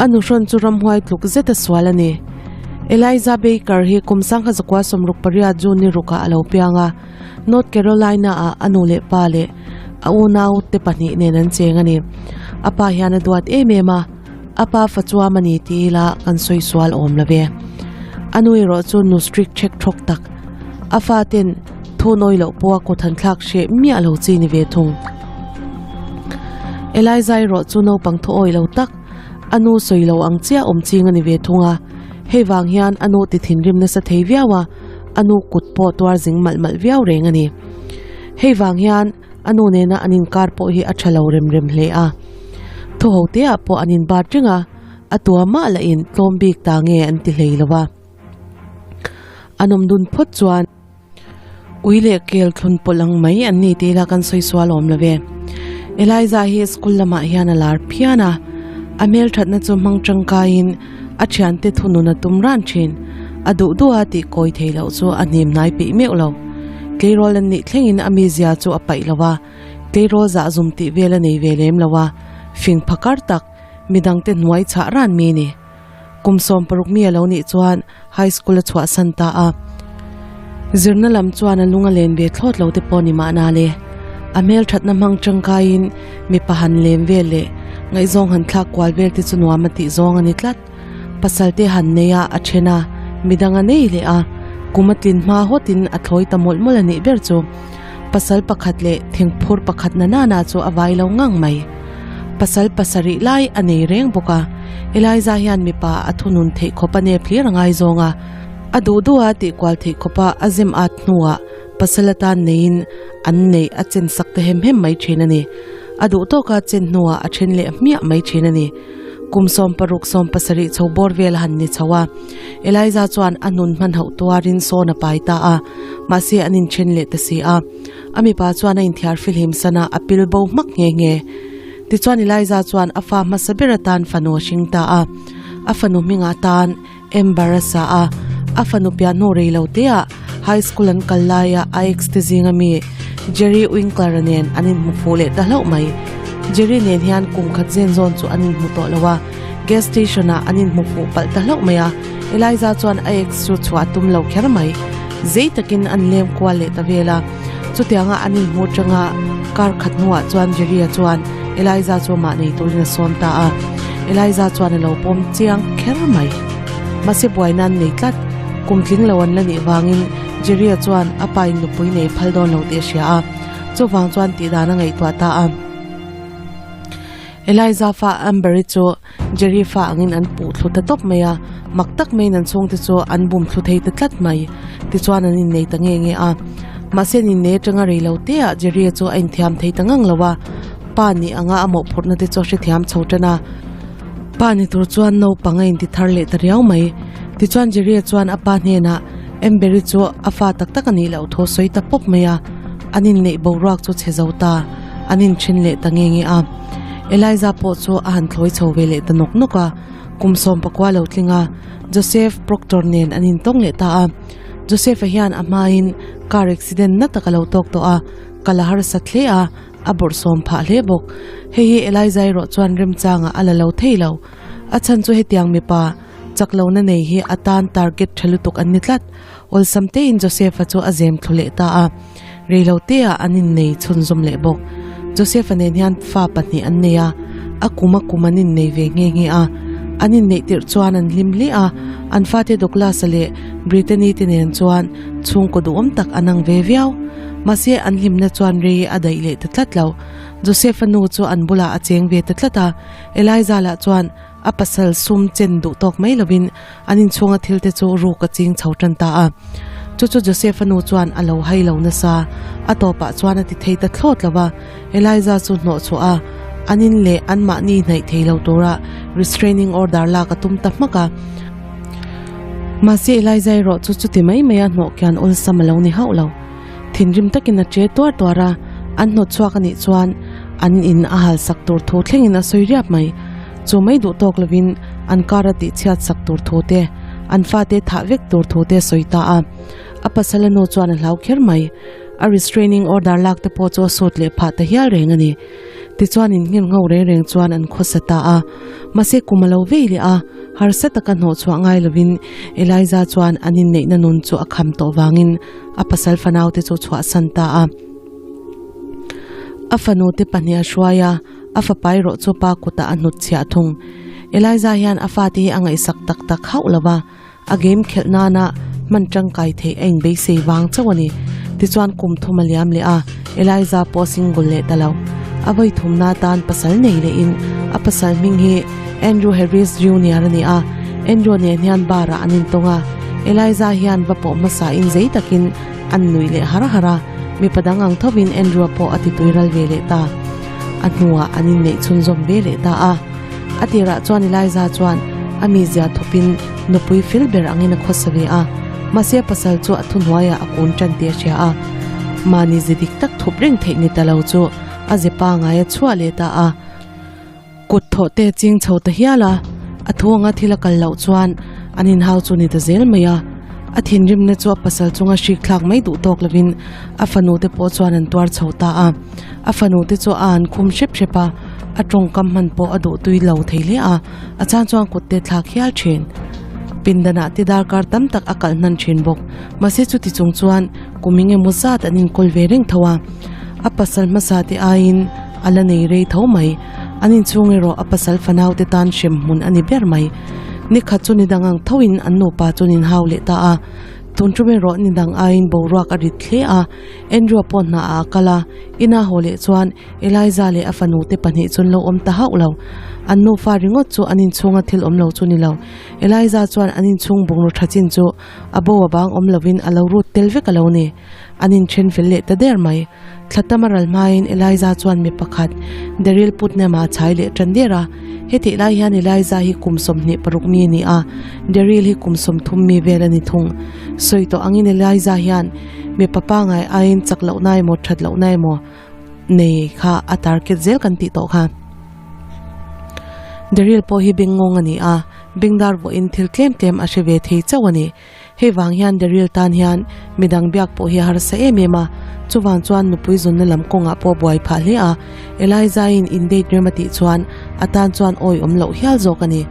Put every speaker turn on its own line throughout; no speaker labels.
A nuhrawn chu ramhuai tluk zet a sual a ni. Eliza Baker hi kum sangha zakua 68 June ni rukah a lo piang a, North Carolina-ah a nu leh pa leh a unau te pahnih nen an cheng a ni. A pa hian a duat em em a, a pa fa chuam a ni ti ila kan sawi sual awm lo ve. A nu erawh chu nu strict chek thawk tak, a faten thu nawi loh pawha kut han thlak hreh miah lo chi ni ve thung. Eliza erawh chu naupang thu awi lo tak, a nu sawi lo ang chiah awm ching a ni ve thung a, hei vang hian a nu ti thinrim nasa thei viau a, a nu kut pawh tuar zing malh malh viau reng a ni. Hei vang hian a nu nena an inkar pawh hi a tha lo rem rem hle a. Thu ho te ah pawh an inbat reng a, a tua mah lah in tlawm bik ta nge an ti hlei lo va. An awm dun phawt chuan ui leh kel thlun pawlh ang mai an ni tih ila kan sawi sual awm lo ve. Eliza hi school lamah hian a lar phian a, a hmelthatna chu hmang tangkaiin a thiante thunun a tum ran thin. A duh duh a tih kawi thei loh chu a hnim hnai peih meuh lo. Tleirawl an nih thlengin a mizia chu a paih lo a, tleirawl zah zum tih vel a nei ve lem lo a, fing phakar tak, midangte hnuai chhah ran mi ni. Kum 60 mi a lo nih chuan high school a chhuahsan ta a. Zirna lam chuan a lung a len ve thlawt lo te pawh ni mahna le. A hmelthatna hmang tangkaiin mipa han lem vel leh ngaihzawng han thlak kual vel te chu nuam a tih zawng a ni tlat. Pasal te han nei a, a then a, midang a nei leh a, kum a tlin hma hawtin a thlawi ta mawlh mawlh a nih ber chu. Pasal pakhat leh thingphur pakhat na nana chu a vai lo ngang mai. Pasal pasarih lai a nei reng bawk a, Eliza hian mipa a thunun theih khawp a nep hlir a ngaizawng a, a duh duh a tih kual theih khawp a a zem at hnuah pasal atan neiin an neih a chen sak ta hem hem mai thin a ni. A duh tawka chen hnuah a then leh hmiah mai thin a ni. Kum 16 17 chho bawr vel a han ni chho a, Eliza chuan a nun hman hauh tuarin sawn a pai ta a, mahse an inthen leh ta si a. A mipa chuan a inthiar fihlim san a, a pil bo hmak nghe nghe. Tichuan Eliza chuan a fa hmasa ber atan fanu a hring ta a, a fanu hmingah tan Amber a sa a, a fanu piah hnu rei lo teah high school an kal laia a ex te zinga mi Jerry Winkler-a nen an inhmu fuh leh ta hlauh mai. Jerry nen hian kum khat zen zawn chu an inhmu tawh lo a, gas station-ah an inhmu fuh palh ta hlauh mai a, Eliza chuan a ex chu chhuah a tum lo kher mai. Zei takin an lem kual leh ta vel a, chutianga an inhmu atanga kar khat hnuah chuan Jerry-a chuan Eliza chu amah nei turin a sawn ta a, Eliza chuan a lo pawm chiang kher mai. Mahse buaina an nei tlat, kum tling lo an la nih vangin Jerry-a chuan a pa in nupui nei phal dawn lo tih a hria a, chuvang chuan tihdan a ngaihtuah ta a. Eliza fa Amber-i chu Jerry fa angin an puh thlu ta tawp mai a, mak tak maiin an chhungte chu an bum thlu thei ta tlat mai. Tichuan an innei ta nge nge a. Mahse an innei atanga rei lo teah Jerry-a chu a inthiam thei ta ngang lo a, pa nih anga a mawhphurhna te chu a hrethiam chho tan a. Pa ni tur chuan naupang a inti thar leh ta riau mai. Tichuan Jerry-a chuan a pa hnenah Amber-i chu a fa tak tak a nih loh thu a sawi ta pawp mai a, an inneih boruak chu chhe zo ta, an inthen leh ta nge nge a. Eliza pawh chu a han thlawi chho ve leh ta nawk nawk a, kum 19 lo tling a, Joseph Proctor nen an intawng leh ta a. Joseph-a hian a hmain car accident na tak a lo tawk tawh a, kal a harsat hle a, a bawrhsawm phah hle bawk. Hei hi Eliza erawh chuan remchangah a la lo thei lo. A chhan chu hetiang mipa chak lohna nei hi a tan target tha lutuk an ni tlat. Awlsam tein Joseph-a chu a zem thlu leh ta a, reiloteah an innei chhunzawm leh bawk. Joseph-a nen hian fa pahnih an nei a, a kum a kum an innei ve nghe nghe a. An inneih tirh chuan an hlim hle a, an fate Douglas-a leh Brittany te nen chuan chhungkaw duhawm tak an ang ve viau. Mahse an hlimna chuan rei a daih leh ta tlat lo. Joseph-a nu chu an bulah a cheng ve ta tlat a, Eliza lah chuan a pasal sum chen duh tawk mai lovin an inchhunga thil te chu ruk a ching chho tan ta a. Chu chu Joseph-a nu chuan a lo hai lo nasa, a tawpah chuan a ti thei ta thlawt lo va, Eliza chu hnawh chhuah a, an in leh anmahni hnaih thei lo tura restraining order lak a tum ta hmak a. Mahse Eliza erawh chu chuti mai mai a hnawh kian awlsam a lo ni hauh lo. Thinrim takin a che tuar tuar a, an hnawt chhuak a nih chuan an in a hal sak tur thu thlengin a sawi riap mai. Chu mai duh tawk lovin an kar a tihchhiat sak tur thu te, an fate thah vek tur thu te a sawi ta a. A pasal a nu chuan a hlau kher mai. A restraining order lak te pawh chu a sut leh phah ta hial reng a ni. Tichuan in nghilh ngho reng reng chuan an khawsa ta a. Mahse kum a lo vei leh a, harsa taka hnawhchhuah ngai lovin Eliza chuan an inneihna nun chu a kham tawh vangin a pasal fanaute chu chhuahsan ta a. A fanute pahnih a hruai a, a fapa erawh chu pa kutah a hnutchhiah thung. Eliza hian a fate hi a ngaihsak tak tak hauh lo va. A game khelh nana hman tangkai theih a inbeisei vang chauh a ni. Tichuan kum thum a liam leh a, Eliza pawh a single leh ta lo. A vawi thumna atan pasal nei lehin a pasal hming hi Andrew Harris Junior a ni a, Andrew nen hian bar ah an intawng a, Eliza hian va pawh hmasa in zei takin an nuih leh har har a, mipa dang ang thovin Andrew pawh a titui ral ve leh ta. A hnuah an inneih chhunzawm ve leh ta a. A tirah chuan Eliza chuan a mizia thawpin nupui fel ber angin a khawsa ve a, mahse a pasal chu a thuhnuaiah a kun tan tih a hria a. Mahni ze dik tak thup reng theih ni ta lo chu a ze pangai a chhuah leh ta a. Kut thawh te ching chho ta hial a, a thu anga thil a kal loh chuan an inhau chu ni ta zel mai a. A thinrimna chu a pasal chunga hrik thlak mai duh tawk lovin a fanu te pawh chuan an tuar chho ta a. A fanu te chu a an khum hrep hrep a, a tawngkam hman pawh a duh tui lo thei hle a, a chan chuan kut te thlak hial thin. Pindanah te darkar tam tak a kalh hnan thin bawk. Mahse chuti chung chuan kum eng emaw zat an inkawl ve reng tho a, a pasal hmasa te aiin a la nei rei tho mai. An inchhung erawh a pasal fanau te tan hrem hmun a ni ber mai. Nikhat chu ni dang ang thoin an nupa chu an inhau leh ta a, tun tum erawh ni dang aiin boruak a rit hle a, Andrew pawh hna ah a kal a, ina haw leh chuan Eliza leh a fanu te pahnih chu an lo awm ta hauh lo. An nufa ringawt chu an inchhunga thil awm lo chu ni lo. Eliza chuan an inchhung bungraw tha chin chu a bo a bang awm lovin a lo rut tel vek a lo ni. An inthen fel leh ta der mai. Thla tam a ral hmain Eliza chuan mi pakhat Daryl Putnam-a a chhai leh tan der a. Hetih lai hian Eliza hi kum 26 mi a ni a, Daryl hi kum 30 mi vel a ni thung. Sawi tawh angin Eliza hian Mipa pangai aiin chak lohna emaw that lohna emaw nei kha a target zel kan tih tawh kha. Daryl pawh hi bengngawng a ni a, bengdar vawiin thil tlem tlem a hre ve thei chauh a ni. Hei vang hian Daryl tan hian midang biak pawh hi a harsa em em a, chuvang chuan nupui zunna lam kawngah pawh buai phah hle a, Eliza-in in date rem a tih chuan a tan chuan awi awm loh hial zawk a ni.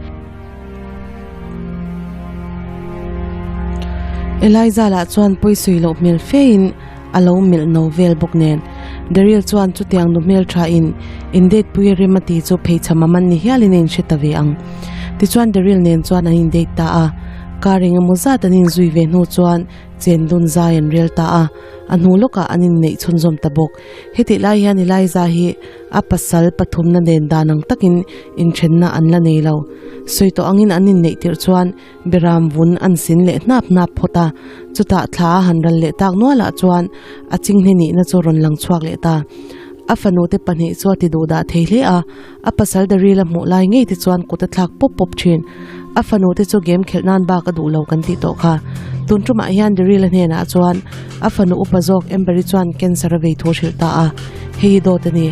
Eliza lah chuan pawisawi loh hmel fein a lo melh no vel bawk nen. Daryl chuan chutiang nu hmel tha in in date pui a rem a ti chu pheichham a man ni hialin a inhre ta ve ang. Tichuan Daryl nen chuan an in date ta a, car engemaw zat an inzui ve hnu chuan chen dun zai an rel ta a, a hnu lawkah an inneih chhunzawm ta bawk. Hetih lai hian Eliza hi a pasal pathumna nen dan ang takin inthenna an la nei lo. Sawi tawh angin an inneih tirh chuan Beram vun an sin leh hnap hnap phawt a, chutah thla a han ral leh tak nualah chuan a chinghne nihna chu rawn lang chhuak leh ta. A fanute pahnih chu a ti duh dah thei hle a, a pasal Daryl a hmuh lai ngei te chuan kut a thlak pawp pawp thin. A fanute chu game khelh nan bak a duh lo kan tih tawh kha. Tun tumah hian Daryl a hnenah chuan a fanu upa zawk Amber-i chuan cancer a vei thu a hrilh ta a, hei hi dawt a ni.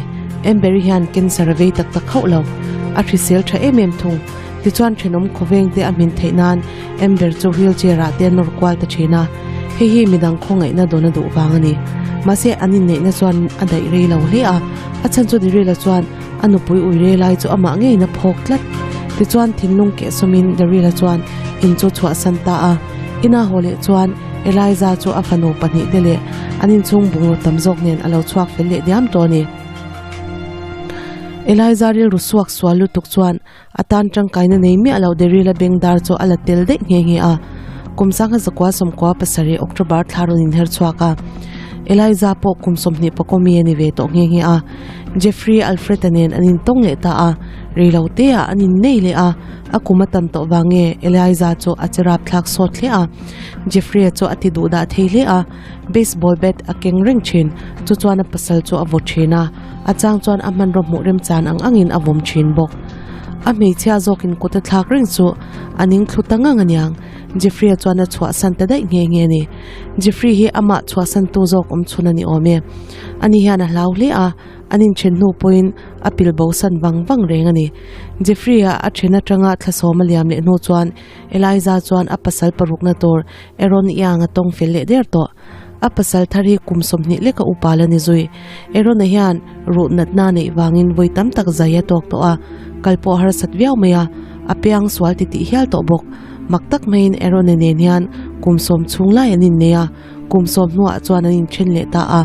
Amber-i hian cancer a vei tak tak hauh lo. A hrisel tha em em thung. Tichuan thenawm khawveng te a hmin theih nan Amber chu wheelchair ah te a nawr kual ta thin a, hei hi midang khawngaihna dawn a duh vang a ni. Mahse an inneihna chuan a daih rei lo hle a, a chhan chu Daryl-a chuan a nupui ui rei lai chu amah ngeiin a phawk tlat. Tichuan thinlung kehsawmin Daryl-a chuan in chu chhuahsan ta a, ina haw leh chuan Eliza chu a fanu pahnih te leh an inchhung bungraw tam zawk nen a lo chhuak fel leh diam tawh a ni. Eliza rilru suak sual lutuk chuan A tan tangkaina nei miah lo Daryl-a bengdar chu a la tel daih nghe nghe a. Kum sangha zakua sawmkua pasarih October thla rawn inher chhuak a. Eliza pawh kum 20 pakaw mi a ni ve tawh nghe nghe a. Jeffrey Alfred-a nen an intawng leh ta a, reilo teah an innei leh a, a kum a tam tawh vang nge Eliza chu a che rapthlak sawt hle a. Jeffrey-a chu a ti duh dah thei hle a, baseball bat a keng reng thin, chu chuan a pasal chu a vaw thin a. A chang chuan a hmanraw hmuh remchan ang angin a vawm thin bawk. A hmeichhia zawkin kut a thlak reng chu a ning thlu ta ngang aniang. Jeffrey-a chuan a chhuahsan ta daih nghe nghe a ni. Jeffrey hi amah chhuahsantu zawk awm chhun a ni awm e. Ani hian a hlau hle a, an inthen hnu pawhin a pil bosan vang vang reng a ni. Jeffrey-a a then atanga thlasawm a liam leh hnu chuan Eliza chuan a pasal parukna tur Aaron Young a tawng fel leh der tawh. A pasal thar hi kum 20 leka upa la ni zui. Aaron-a hian ruh natna neih vangin vawi tam tak zai a tawk tawh a, kal pawh harsat viau mai a, a piang sual ti tih hial tawh bawk. Mak tak maiin Aaron-a nen hian kum sawm chhung lai an innei a, kum sawm hnuah chuan an inthen leh ta a.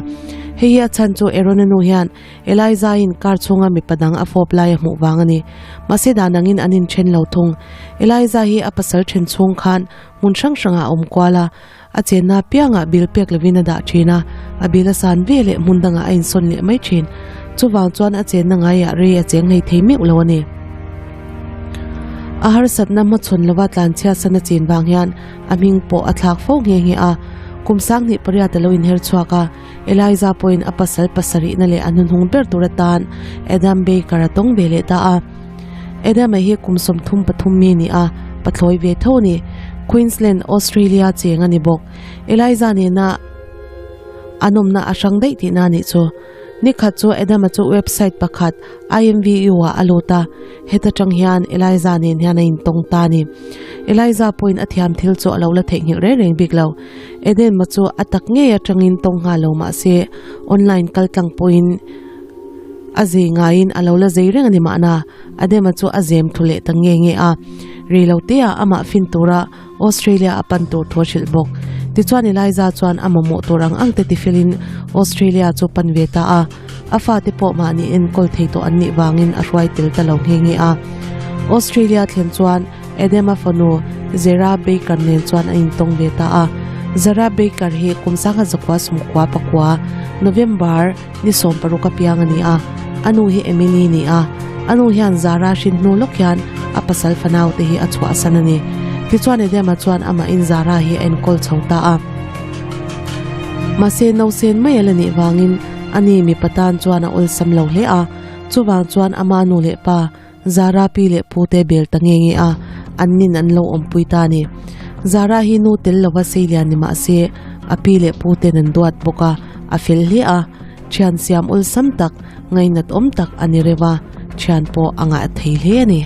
Hei hi a chhan chu Aaron-a nu hian Eliza-in car chhunga mipa dang a fawp lai a hmuh vang a ni. Mahse dan angin an inthen lo thung. Eliza hi a pasal then chhung khan hmun hrang hrangah a awm kual a, a chenna apiangah bill pek lovin a dah thin a, a bill a san ve leh hmun dangah a insawn leh mai thin. Chuvang chuan a chenna ngaiah rei a cheng hlei thei meuh lo a ni. A harsatna hmachhawn lova tlanchhiat san a chin vang hian a hming pawh a thlak fo nghe nghe a. Kum sanghnih pariat a lo inher chhuak a, Eliza pawhin a pasal pasarihna leh a hnuhnung ber tur atan Adam Baker a tawng ve leh ta a. Adam-a hi kum 33 mi a ni a, pathlawi ve tho a ni. Queensland, Australia cheng a ni bawk. Eliza nena an awmna a hrang daih tihna a nih chu. Nikhat chu Adam-a chu website pakhat IMVU-ah a lut a, heta tang hian Eliza nen hian a intawng ta a ni. Eliza pawhin a thiam thil chu a lo la theihnghilh reng reng bik lo. Eden-a chu a tak ngei atangin tawng nghal lo mah se, online kal tlang pawhin a zei ngaiin a lo la zei reng a ni mahna, Adem-a chu a zem thu leh ta nge nge a. Rei lo teah amah fin tura Australia a pan tur thu a hrilh bawk. Tichuan Eliza chuan a mamawh tur ang ang te tifilin Australia chu pan ve ta a, a fate pawh mahni enkawl thei tawh an nih vangin a hruai tel ta lo nghe nghe a. Australia thlen chuan Adama fanu Zara Baker nen chuan a intawng ve ta a. Zara Baker hi kum sangha zakua sumkua pakua, November, ni 16 a piang a ni a. A nu hi Emily ni a. A nu hian Zara hrin hnu lawk hian a pasal fanau te hi a chhuahsan a ni. Tichuan Adama chuan amahin Zara hi a enkawl chho ta a. Mahse nausen mai a la nih vangin a ni mipa tan chuan a awlsam lo hle a. Chuvang chuan ama nu leh pa Zara pi leh pu te bel ta nge nge a, an nin an lo awmpui ta a ni. Zara hi nu tel lova seilian ni mah se, a pi leh pu ten an duat bawk a, a fel hle a. Thian siam awlsam tak, ngainat awm tak a ni reuh a, thian pawh a ngah thei hle a ni.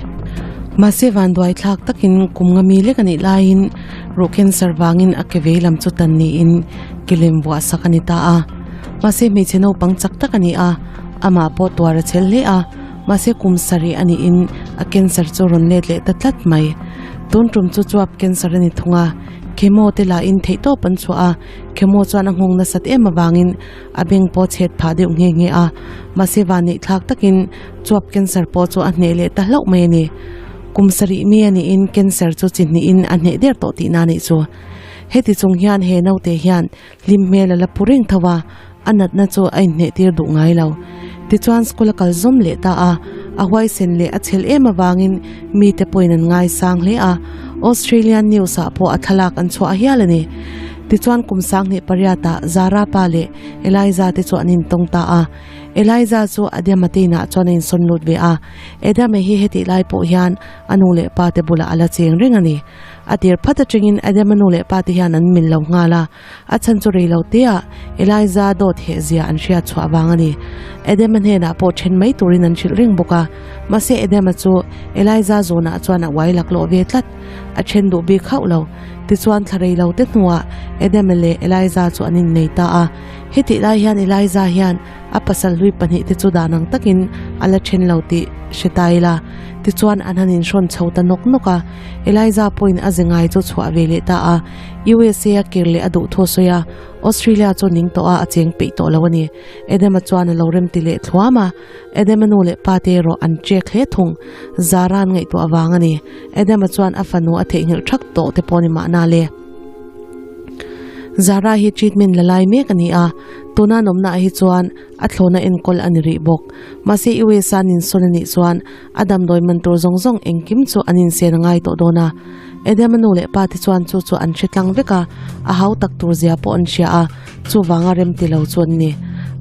Mahse vanduai thlak takin kum nga mi lek a nih laiin ruh cancer vangin a ke vei lam chu tan niin ke lem vuah sak a ni ta a. Mahse hmeichhe naupang chak tak a ni a, amah pawh tuar a chhel hle a. Mahse kum sarih a niin a cancer chu rawn let leh ta tlat mai. Tun tum chu chuap cancer a ni thung a, chemo te lahin theihtawp an chhuah a, chemo chuan a nghawng nasat em avangin a beng pawh chhet phah deuh nghe nghe a, mahse vanneih thlak takin chuap cancer pawh chu a hneh leh ta hlauh mai a ni. Kum sarih mi a niin cancer chu chi hnihin a hneh der tawh tihna a nih chu. Heti chung hian he naute hian hlim hmel a la pu reng tho a, A natna chu a inhnehtir duh ngai lo. Tichuan school a kal zawm leh ta a, a huaisen leh a chhel em avangin mite pawhin an ngaisang hle a, Australian news ah pawh a thlalak an chhuah hial a ni. Tichuan kum 18 ah Zara pa leh Eliza te chu an intawng ta a, Eliza chu Adama te inah chuan a insawn lut ve a, Adama hi hetih lai pawh hian a nu leh pa te bulah a la cheng reng a ni. A tir phat atangin Adama nu leh pa te hian an mil lo nghal a. A chhan chu rei lo teah Eliza dawt heh zia an hriat chhuah vang a ni. Adama hnenah pawh then mai turin an hrilh reng bawk a. Mahse Adama chu Eliza zawnah chuan a uai laklawh ve tlat. A then duh bik hauh lo. Tichuan thla rei lo te hnuah Adama leh Eliza chu an innei ta a. Hetih lai hian Eliza hian a pasal hlui pahnih te chu dan ang takin a la then lo tih hre ta ila. Tichuan an han inhrawn chho ta nawk nawk a. Eliza pawhin a ze ngai chu chhuah ve leh ta a. USA a kir leh a duh thu a sawi a, Australia chu ning tawh a, a cheng peih tawh lo a ni. Adam-a chuan a lo rem ti leh thluam a, Adam-a nu leh pa te erawh an chek hle thung. Zara an ngaihtuah vang a ni. Adam-a chuan a fanu a theihnghilh thak tawh te pawh a ni mahna le. Zara hi treatment la lai mek a ni a, tuna an awmnaah hi chuan a thlawna enkawl a ni rih bawk. Mahse USA an insawn a nih chuan A damdawi man tur zawng zawng engkim chu an insen a ngai tawh dawn a. Edema nu leh pa te chuan chu chu an hre tlang vek a, a hau tak tur zia pawh an hria a, chuvanga rem ti lo chu an ni.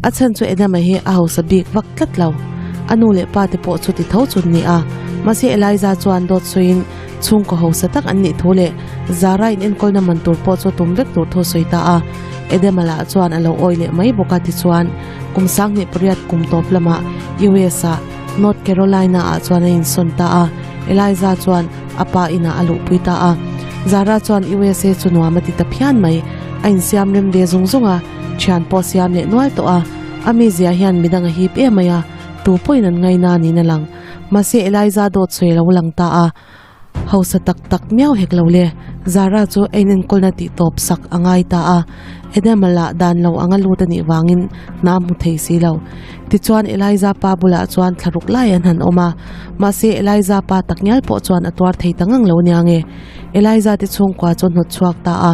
A chhan chu Edema hi a hausa bik vak tlat lo. A nu leh pa te pawh chu ti tho chu an ni a. Mahse Eliza chuan dawt sawiin chhungkaw hausa tak an nih thu leh Zara in enkawlna man tur pawh chu tum vek tur thu a sawi ta a. Edema lah chuan a lo awi leh mai bawk a tichuan kum 18 kum tawp lamah US ah North Carolina ah chuan a insawn ta a, Eliza chuan a pa inah a luhpui ta a. Zara chuan USA chu nuam a ti ta phian mai. A insiam rem ve zung zung a, thian pawh a siam leh nual tawh a, a mizia hian midang a hip em mai a, tu pawhin an ngaina niin a lang. Mahse Eliza dawt sawi a lo lang ta a, hausa tak tak miau hek lo le, Zara chu a inenkawlna tih tawp sak a ngai ta a, Adam-a lah dan lo anga lut a nih vangin hna a hmu thei si lo. Tichuan Eliza pa bulah chuan thla ruk lai an han awm a, mahse Eliza pa takngial pawh chuan a tuar thei ta ngang lo nia nge. Eliza te chhungkua chu hnawt chhuak ta a,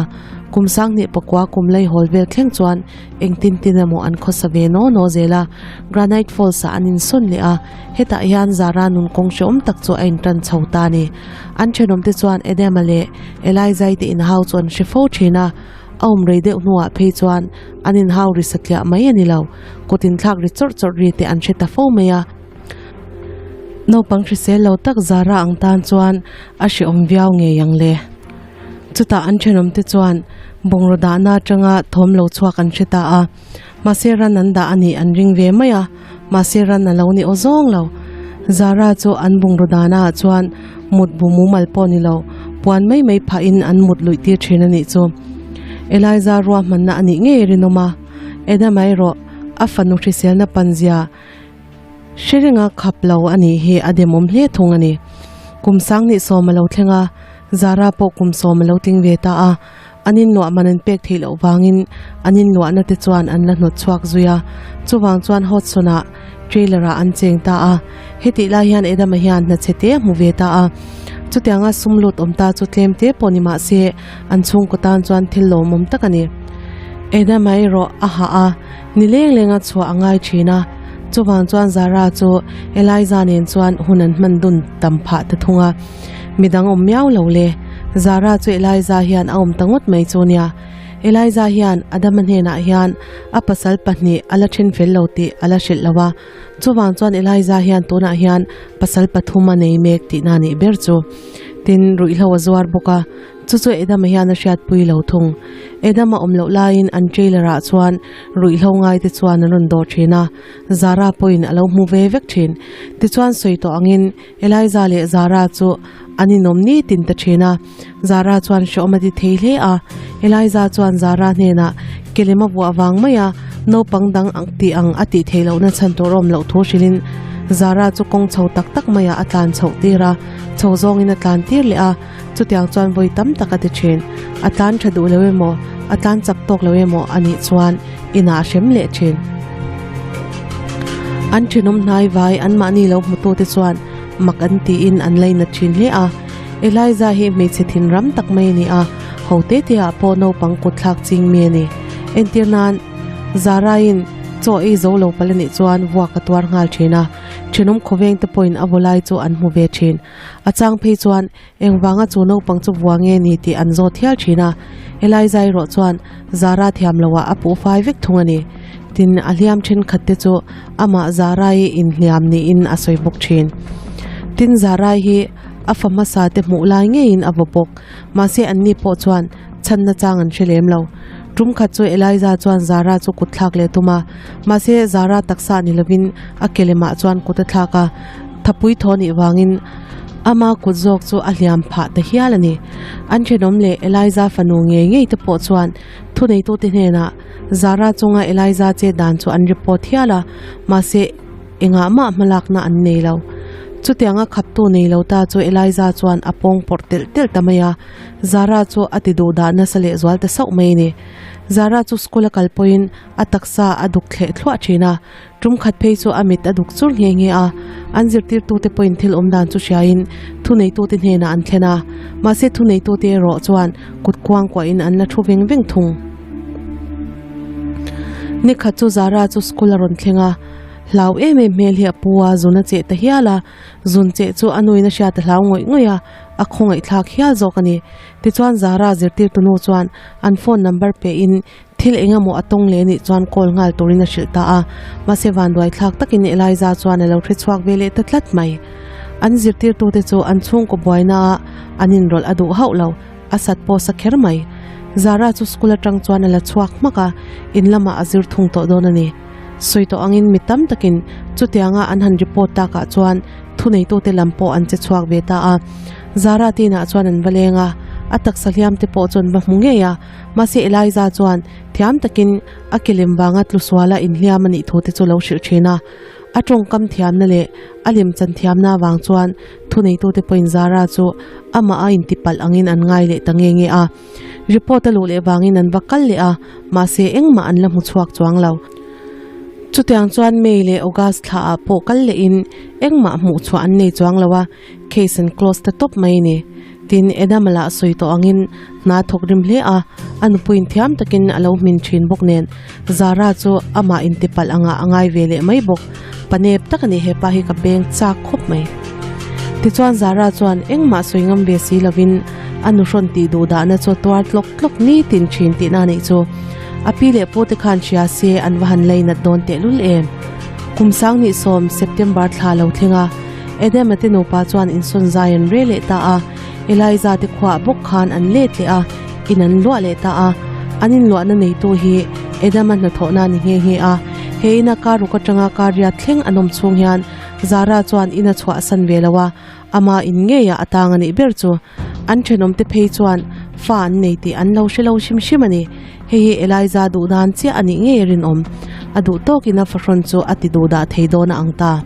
kum sanghnih pakua kum lei hawl vel thleng chuan engtin tin emaw an khawsa ve naw naw zel a, Granite Falls ah an insawn leh a, hetah hian Zara nun kawng hrehawm tak chu a intan chho ta a ni. An thenawm te chuan Adama leh Eliza-i te inhau chu an hre fo thin a, a awm rei deuh hnuah phei chuan an inhau ri satliah mai a ni lo, kut inthlak ri chawrh chawrh ri te an hre ta fo mai a. Naupang hrisel lo tak Zara ang tan chuan a hrehawm viau ngei ang le. Chutah an thenawm te chuan bungraw dahna atanga thawm lo chhuak an hre ta a, mahse ran an dah a nih an ring ve mai a, mahse ran a lo ni aw zawng lo. Zara chu an bungraw dahna ah chuan mut bu mumal pawh ni lo, puan mai mai phahin an mut luih tir thin a nih chu. Eliza ruahmanna a nih ngei rinawm a, Adam-a erawh a fanu hriselna panzia, Hre renga khap lo a nih hi a demawm hle thung a ni. Kum sanghnih sawm a lo thleng a, Zara pawh kum sawm a lo tling ve ta a. An inluah man an pek theih loh vangin an inluahna te chuan an la hnawt chhuak zui a. Chuvang chuan Hodson-ah trailer-ah an cheng ta a. Hetih lai hian Adama hian hna chhe te a hmu ve ta a. Chutianga sum lut awm ta chu tlem te pawh ni mah se an chhungkaw tan chuan thil lawmawm tak a ni. Adama erawh a hah a. Ni leng lenga chhuah a ngai thin a, chuvang chuan Zara chu Eliza nen chuan hun an hman dun tam phah ta thung a. Midang awm miau lo le, Zara chu Eliza hian a awm ta ngawt mai chu nia. Eliza hian Adama hnenah hian a pasal pahnih a la then fel lo tih a la hrilh lo a, chuvang chuan Eliza hian tunah hian pasal pathum a nei mek tihna a nih ber chu. Tin, ruihhlo a zuar bawk a. Chu chu Edam-a hian a hriatpui lo thung. Edam-a awm loh laiin an trailer ah chuan ruihhlo ngai te chuan an rawn dawh thin a, Zara pawhin a lo hmu ve vek thin. Tichuan sawi tawh angin Eliza leh Zara chu an inawm nitin ta thin a, Zara chuan hrehawm a ti thei hle a. Eliza chuan Zara hnenah kelem a vuah vang mai a, naupang dang ang tih ang a tih theih lohna chhan tur a awm loh thu hrilhin Zara chu kawng chho tak tak maiah a tlan chhoh tir a, chho zawngin a tlan tir leh a. Chutiang chuan vawi tam tak a ti thin. A tlan tha duh lo emaw, a tlan chak tawk lo emaw a nih chuan inah a hrem leh thin. An thenawm hnai vai anmahni lo hmutute chuan mak an tiin an lainat thin hle a. Eliza hi hmeichhe thin ram tak mai a ni a, ho te te ah pawh naupang kut thlak ching mi a ni. Entir nan, Zaraiin chaw ei zo lo palh a nih chuan vuak a tuar nghal thin a, thenawm khawveng te pawhin a vaw lai chu an hmu ve thin. A chang phei chuan engvanga chu naupang chu vua nge ni tih an zawt hial thin a, Eliza erawh chuan Zara thiam loah a puh fai vek thung a ni. Tin, a hliam thenkhat te chu amah Zarai inhliam niin a sawi bawk thin. Tin, Zarai hi a fa hmasa te hmuh lai ngeiin a vaw bawk, mahse anni pawh chuan chhanna chang an hre lem lo. Tum khat chu Eliza chuan Zara chu kut thlak leh tum a, mahse Zara taksa ni lovin a ke lemah chuan kut a thlak a, Thapui thaw nih vangin ama kut zawk chu a hliam phah ta hial a ni. An thenawm leh Eliza fanu ngei ngei te pawh chuan thuneitute hnenah Zara chunga Eliza che dan chu an report hial a, mahse engah mah hmalakna an nei lo. Chutianga khaptu nei lo ta chu Eliza chuan a pawng pawrh telh telh ta mai a, Zara chu a ti duh dah nasa leh zual ta sauh mai a ni. Zara chu school a kal pawhin a taksa a duk thleh thluah thin a, Tum khat phei chu a mit a duk chur nghe nghe a, an zirtirtute pawhin thil awm dan chu hriain thuneitute hnenah an thlen a, mahse thuneitute erawh chuan kut kuang kuahin an la thu veng veng thung. Nikhat chu Zara chu school a rawn thleng a, hlau em em hmel hi a pu a, zun a cheh ta hial a, zun cheh chu a nuin a hriat a hlau ngawih ngawih a, a khawngaihthlak hial zawk a ni. Tichuan Zara zirtirtu nu chuan an phone number pehin Thil eng emaw a tawng leh anih chuan call nghal turin a hrilh ta a, mahse vanduai thlak takin Eliza chuan a lo hre chhuak ve leh ta tlat mai. An zirtirtute chu an chhungkaw buaina ah an inrawlh a duh hauh lo, a sat pawh sa kher mai. Zara chu school atang chuan a la chhuak hmak a, in lamah a zir thung tawh dawn a ni. Sawi tawh angin mi tam takin chutianga an han report takah chuan thuneitute lam pawh an che chhuak ve ta a. Zara te inah chuan an va leng a, A taksa hliam te pawh chuan va hmu ngei a, mahse Eliza chuan thiam takin a ke lem vanga tlu suala inhliam a nih thu te chu lo hrilh thin a. A tawngkam thiamna leh a lemchan thiamna avang chuan thuneitute pawhin Zara chu amah a intipalh angin an ngai leh ta nge nge a. Report a luh leh vangin an va kal leh a, mahse engmah an la hmu chhuak chuang lo. Chutiang chuan May leh August thla ah pawh kal lehin engmah hmuh chhuah an nei chuang lo a, case an close ta tawp mai a ni. Tin, Adam-a lah sawi tawh angin hna thawk rim hle a, a nupuiin thiam takin a lo hmin thin bawk nen Zara chu amah intipalh angah a ngai ve leh mai bawk. Panep tak a ni hepa hi ka beng chak khawp mai. Tichuan Zara chuan engmah sawi ngam ve si lovin a nuhrawn tih duh dahna chu tuar tlawk tlawk nitin thin tihna a nih chu. A pi leh pu te khan hria se an va han leinat dawn tehlul em. Kum sanghnih sawm September thla lo thleng a, Adam-a te nupa chuan insawn zai an re leh ta a, Eliza te khuah bawk khan an let leh a, in an luah leh ta a. An inluahna neitu hi Adam-a hnathawhna a ni nghe nghe a, he ina kar ruk atanga kar riat thleng an awm chhung hian Zara chuan in a chhuahsan ve lo a, ama in ngeiah a tang a nih ber chu. An thenawmte phei chuan fa an nei tih an lo hre lo hrim hrim a ni. Hei hi Eliza duh dan chiah a nih ngei a rinawm. A duh tawkin a fahrawn chu a ti duh dah thei dawn a ang ta.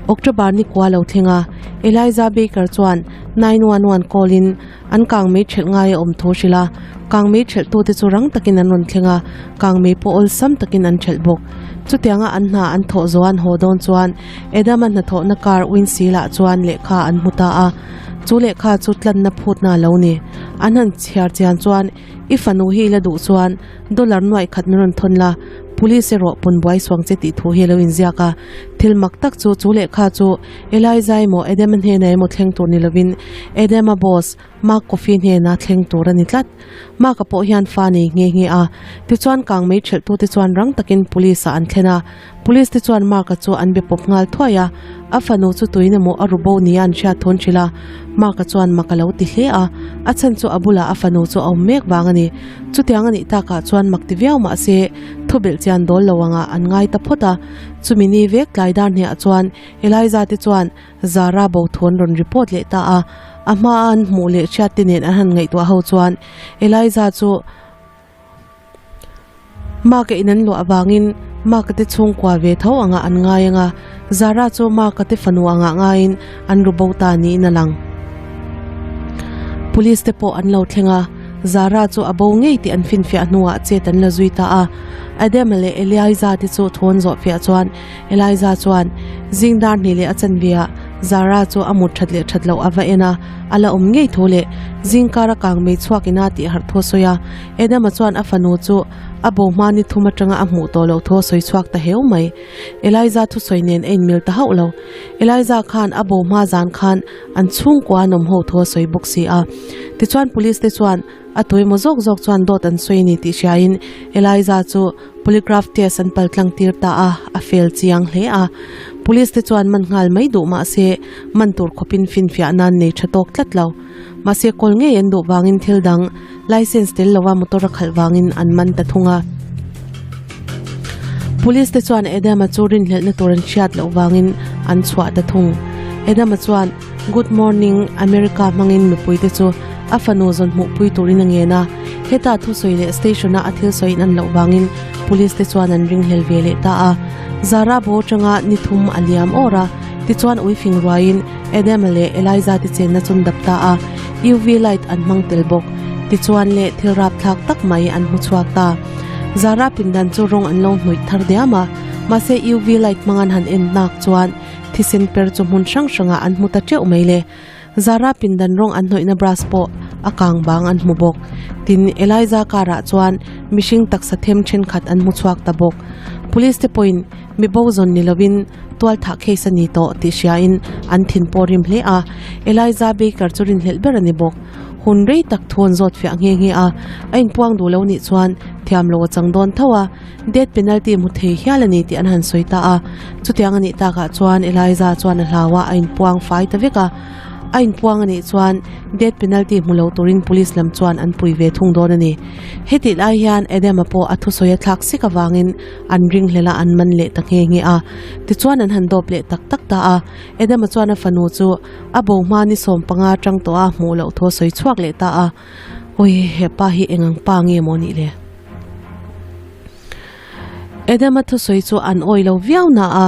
October ni kua lo thleng a, Eliza Baker chuan 911 call in an kangmei thelh ngai a awm thu hrilh a. Kangmei thelh tute chu rang takin an rawn thleng a, kangmei pawh awlsam takin an thelh bawk. Chutianga an hna an thawh zawh an haw dawn chuan Adam-a hnathawhna car windshield ah chuan lehkha an hmu ta a. Chu lehkha chu tlanna phutna a lo ni. An han chhiar chian chuan I fanu hi i la duh chuan dollar nuaih khat min rawn thawn la, police erawh pawn buai suang che tih thu hi a lo inziak a. Thil mak tak chu chu lehkha chu Eliza emaw Adama hnenah emaw thleng tur ni lovin Adama boss Mark Coffey hnena thleng tur a ni tlat. Mark-a pawh hian fa nei nghe nghe a, tichuan kangmei thelhtute chuan rang takin police-ah an thlen a. Police te chuan Mark-a chu an be pawp nghal thuai a, a fanu chu tuin emaw a ru bo nia an hriat thawn hrilh a. Mark-a chuan mak a lo ti hle a, a chhan chu a bulah a fanu chu a awm mek vang a ni. Chutiang a nih takah chuan mak ti viau mah se thu belh chian dawl lo angah an ngai ta phawt a. Chumi ni vek tlai dar hniah chuan Eliza te chuan Zara bo thu an rawn report leh ta a, a hmaa an hmuh leh hriat te nen an han ngaihtuah ho chuan Eliza chu Mark-a in an luah avangin Mark-a te chhungkua ve tho angah an ngai ang a, Zara chu Mark-a te fanu angah ngaiin an ru bo ta niin a lang. Police te pawh an lo thleng a, Zara chu a bo ngei tih an finfiah hnuah chet an la zui ta a. Adam-a leh Eliza te chu thu an zawh fiah chuan Eliza chuan zing dar hnih leh a chanveah Zara chu a mut that leh that loh a va en a, a la awm ngei thu leh zingkar a kang mei chhuak ina tih harh thu a sawi a. Adama chuan a fanu chu a bo hma ni thum atanga a hmuh tawh loh thu a sawi chhuak ta heu mai. Eliza thusawi nen a inmil ta hauh lo. Eliza khan a bo hma zan khan an chhungkua an awm ho thu a sawi bawk si a. Tichuan police te chuan a tuimaw zawk zawk chuan dawt an sawi a ni tih hriain Eliza chu polygraph test an pal tlang tir ta a, a fel chiang hle a. Police te chuan man nghal mai duh mah se man tur khawpin finfiah nan nei tha tawk tlat lo. Mahse kawl ngei an duh vangin thil dang license tel lova motor a khalh vangin an man ta thung a. Police te chuan Adam-a chu rinhlelhna tur an hriat loh vangin an chhuah ta thung. Adam-a chuan Good Morning America hmangin mipui te chu a fanu zawn hmuhpui turin a ngen a. Heta thusawi leh station-a a thil sawiin an loh vangin police te chuan an ringhlel ve leh ta a. Zara bo atanga ni thum a liam awr a, tichuan uifing ruaiin Adam-a leh Eliza te chenna chu an dap ta a, UV light an hmang tel bawk. Tichuan leh thil rapthlak tak mai an hmu chhuak ta. Zara pindan chu rawng an lo hnawih thar diam a, mahse UV light hmang an han en nak chuan thisen per chu hmun hrang hrangah an hmu ta teuh mai le. Zara pindan rawng an hnawihna brush pawh a kang bang an hmu bawk. Tin, Eliza car ah chuan mihring taksa them thenkhat an hmu chhuak ta bawk. Police te pawhin mi bo zawn ni lovin tual thah case a ni tawh tih hriain an thin pawh rim hle a, Eliza Baker chu rinhlelh ber a ni bawk. Hun rei tak thu an zawt fiah nghe nghe a, a inpuang duh lo nih chuan thiam lo a chang dawn tho a, death penalty hmu thei hial a ni tih an han sawi ta a. Chutiang a nih takah chuan Eliza chuan a hlau a, a inpuang fai ta vek a. A inpuang a nih chuan death penalty hmu lo turin police lam chuan an pui ve thung dawn a ni. Hetih lai hian Adam-a pawh a thusawi a thlak sik avangin an ringhlel a an man leh ta nghe nghe a. Tichuan an han dawp leh tak tak ta a. Adam-a chuan a fanu chu a bo hma ni 15 tang tawh a hmuh loh thu a sawi chhuak leh ta a. Awi he pa hi eng ang pa nge maw nih le? Adam-a thusawi chu an awih lo viau na a,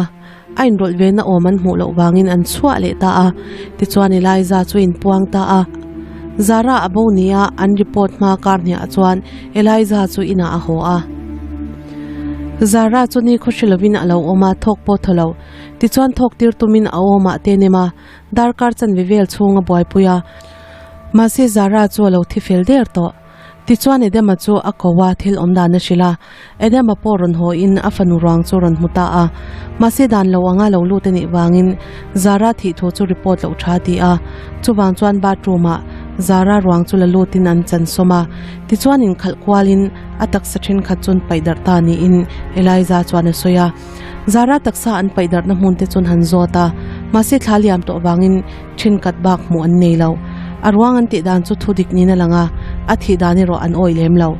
a inrawlh ve na awm an hmuh loh vangin an chhuah leh ta a. Tichuan Eliza chu a inpuang ta a. Zara a bo nia an report hma kar hniah chuan Eliza chu inah a haw a. Zara chu ni khawhri lovin a lo awm a, thawk pawh thaw lo. Tichuan thawk tir tumin a awmah te nem a, darkar chanve vel chhung a buaipui a. Mahse Zara chu a lo thi fel der tawh. Tichuan Edema chu a ko a, thil awm dan a hrilh a. Edema pawh rawn haw in a fanu ruang chu rawn hmu ta a. Mahse dan lo anga lo lut a nih vangin Zara thih thu chu report loh tha a ti a. Chuvang chuan bathroom ah Zara ruang chu la lut in an chan sawm a. Tichuan inkhalh kual in a taksa thenkhat chu an paih darh ta niin Eliza chuan a sawi a. Zara taksa an paih darhna hmun te chuan han zawt a, mahse thla liam tawh vangin thenkhat bak hmuh an nei lo. A ruang an tih dan chu thu dik niin a lang a, a thih dan erawh an awih lem lo.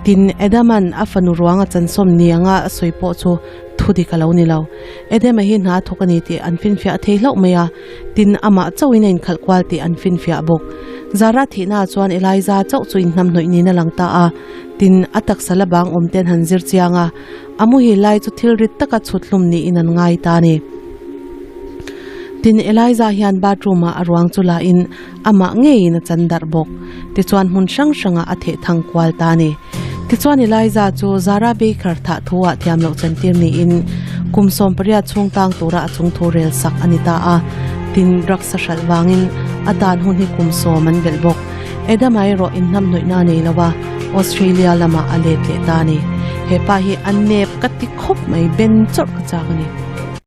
Tin, Adam-a'n a fanu ruang a chansawm ni anga a sawi pawh chu thu dik a lo ni lo. Adam-a hi hna thawk a ni tih an finfiah thei hlauh mai a, tin, amah chauhin a inkhalh kual tih an finfiah bawk. Zara thihnaah chuan Eliza chauh chu inhnamhnawih niin a lang ta a, tin, a taksa la bang awm ten han zir chiang a, A muhil lai chu thil rit taka chhut hlum niin an ngai ta a ni. Tin, Eliza hian bathroom ah a ruang chu la in amah ngeiin a chan darh bawk. Tichuan hmun hrang hrangah a theh thang kual ta a ni. Tichuan Eliza chu Zara Baker thah thu ah thiam loh chantir niin kum 18 chhung tang tura a chung thu rel sak a ni ta a. Tin, drugs a hralh vangin a tan hun hi kum 10 an belh bawk. Adama erawh inhnamhnawihna a nei lo a, Australia lamah a let leh ta a ni. He pa hi a nep ka ti khawp mai, ben chawrh ka chak a ni.